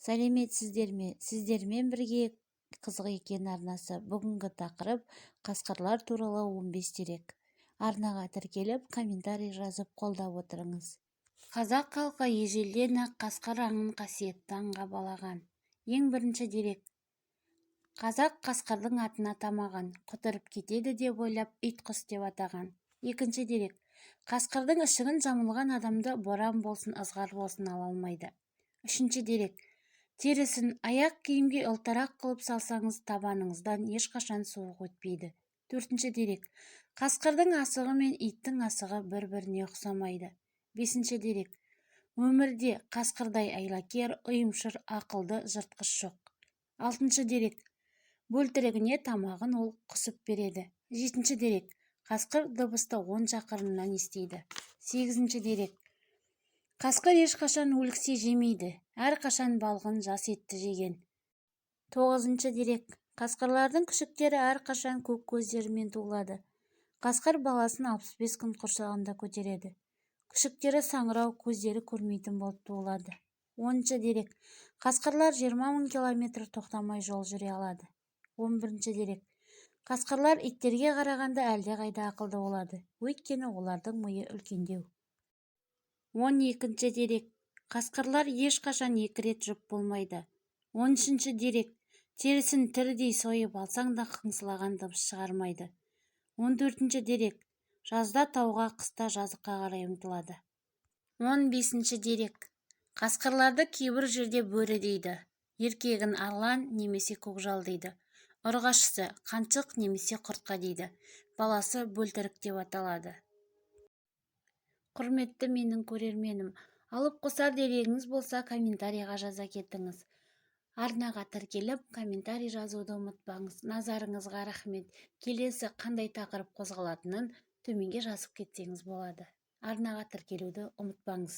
Сәлеметсіздер ме? Сіздермен бірге Қызық екен арнасы. Бүгінгі тақырып: қасқырлар туралы 15 дерек. Арнаға тіркеліп, комментарий жазып, қолдап отырыңыз. Қазақ халқы ежелден-ақ қасқыр аңын қасиетті аңға балаған. Ең бірінші дерек: қазақ қасқырдың атын атамаған, құтырып кетеді деп ойлап, итқұс деп атаған. Екінші дерек: қасқырдың ішігін жамылған адамды боран болсын, ызғар болсын ала алмайды. Үшінші дерек: терісін аяқ киімге ұлтарақ қылып салсаңыз, табаныңыздан ешқашан суық өтпейді. Төртінші дерек: қасқырдың асығы мен иттің асығы бір-біріне ұқсамайды. Бесінші дерек: өмірде қасқырдай айлакер, ұйымшыл, ақылды жыртқыш жоқ. Алтыншы дерек: бөлтірігіне тамағын ол құсып береді. Жетінші дерек: қасқыр дыбысты 10 шақырымнан естиді. Сегізінші дерек: қасқыр ешқашан өліксе жемейді, әрқашан балғын, жас етті жеген. Тоғызыншы дерек: қасқырлардың күшіктері әрқашан көк көздерімен туылады. Қасқыр баласын 65 күн құрсағында көтереді. Күшіктері саңырау, көздері көрмейтін болып туылады. 10-шы дерек: қасқырлар 20 000 километр тоқтамай жол жүре алады. 11-ші дерек: қасқырлар иттерге қарағанда әлдеқайда ақылды болады, өйткені олардың миы үлкендеу. 12-ші дерек: қасқырлар ешқашан екі рет жұп болмайды. 13-ші дерек: терісін тірідей сойып алсаң да, қыңсылаған дыбыс шығармайды. 14-ші дерек: жазда тауға, қыста жазыққа қарай ұмтылады. 15-ші дерек: қасқырларды кейбір жерде бөрі дейді, еркегін арлан немесе көкжал дейді, ұрғашысы қаншық немесе құртқа дейді, баласы бөлтірік деп аталады. Құрметті менің көрерменім, алып қосар дерегіңіз болса, комментарийға жаза кетіңіз. Арнаға тіркеліп, комментарий жазуды ұмытпаңыз. Назарыңызға рахмет! Келесі қандай тақырып қозғалатынын төменге жазып кетсеңіз болады. Арнаға тіркелуді ұмытпаңыз.